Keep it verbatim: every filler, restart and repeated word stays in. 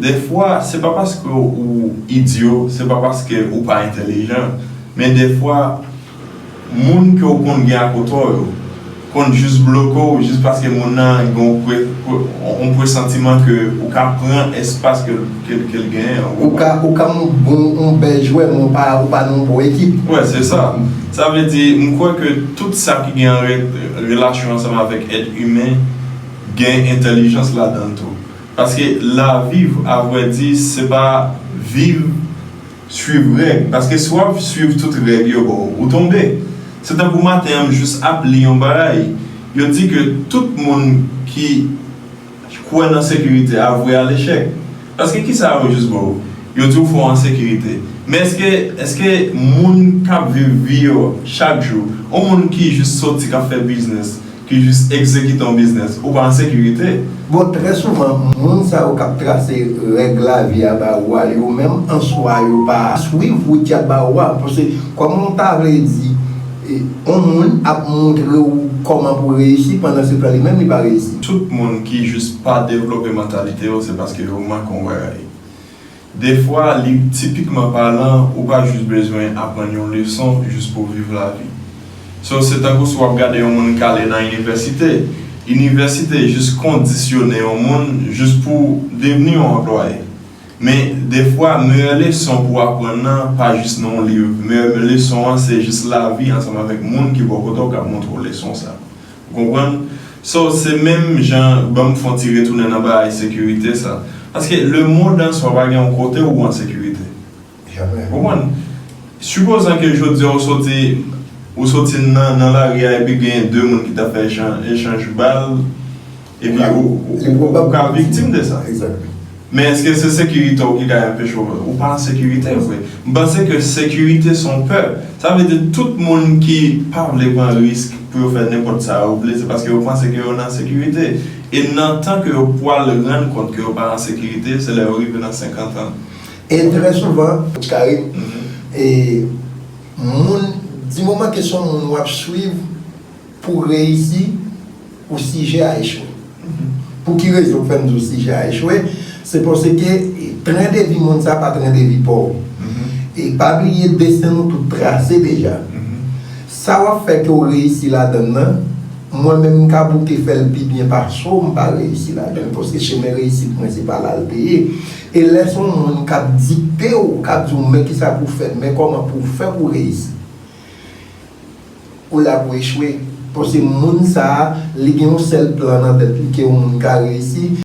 Dèfwa, se pa paske ou idyo, se pa paske ou pa entèlijan, men dèfwa, moun ke w konn gen akote w yo konn jis bloke w jis paske moun nan gen yon pre, pre, yon presantiman ke ou ka pran espas ke, ke, ke l genyen an. Ou ka, ou ka yon bon, yon bèl jwè, men ou pa, ou pa nan yon bon ekip. Wè, se sa. Sa vle di, m kwè ke tout sa ki gen an re, relasyon ansanm avèk èt imen gen entèlijans ladan l tou. Paske lavi, avrèdi, se pa viv, swiv règ. Paske si w ap swiv tout règ yo ba w, ou tonbe. Se tankou maten an, m jis ap li yon bagay. Yo di ke tout moun ki kwè nan sekirite a vwe a lechèk. Paske kisa yo jis ba w? Yo di w fò w an sekirite. Men èske, èske moun k ap viv vi yo chak jou, yon moun ki jis soti k ap fè biznis, ki jis egzekite yon biznis, ou pa an sekirite? Bon, trè souvan, moun sa yo k ap trase règ lavi a ba ou a, yo menm an swa, yo pa swiv wout y ap ba ou a. Paske, kòman w ta vle di, e, yon moun ap montre w kòman pou w reyisi, pandan se tan li menm li pa reyisi? Tout moun ki jis pa devlope mantalite yo, se paske yo manke yon bagay. Defwa, li, tipikman palan, ou pa jis bezwen aprann yon leson jis pou w viv lavi. So, se tankou si w ap gade yon moun k ale nan inivèsite. Inivèsite jis kondisyone yon moun jis pou devni yon anplwaye. Men, defwa, meyè leson pou w aprann nan pa jis nan yon liv. Meyè leson an, se jis lavi ansanm avèk moun ki bò kote w k ap montre w leson sa. Ou konprann? So, se menm jan, ban m fè yon ti retounen nan bagay sekirite sa. Paske lemonn an swa pa gen yon kote ou an sekirite. Jamè. Ou konprann? Sipozan ke jodi a ou soti, ou soti nan, nan lari a epi gen de moun ki t ap fè echan, echanj bal, epi ou, ou, ou, ou ka viktim de sa. Exactly. Men èske se sekirite w ki ka anpeche w? Ou pa an sekirite vre. M panse ke sekirite se yon pè. Sa vle di tout moun ki pa vle pran risk pou yo fè nenpòt sa yo vle, se paske yo panse ke yo nan sekirite. E nan tan ke yo pwal rann kont ke yo pa an sekirite, se lè yo rive nan senkant an. E trè souvan, Karim, e moun, di moman ke se yon moun w ap swiv, pou reyisi, ou sijè a echwe. Pou ki rezon k fè m di w sijè a echwe? Se paske tren de vi moun sa pa tren de vi pa w. E pa bliye desten nou tout trase deja. Sa w ap fè ke w reyisi ladan l nan, mwen menm m ka bouke fè l pi byen pase w, m pa reyisi ladan l. Paske chemen reyisit mwen se pa la l te ye. E lè se yon moun k ap dikte w, k ap di w men kisa pou w fè, men kòman pou w fè pou w reyisi. Ou la pou echwe. Paske moun sa a, li gen yon sèl plan nan tèt li ke yon moun ka reyisi.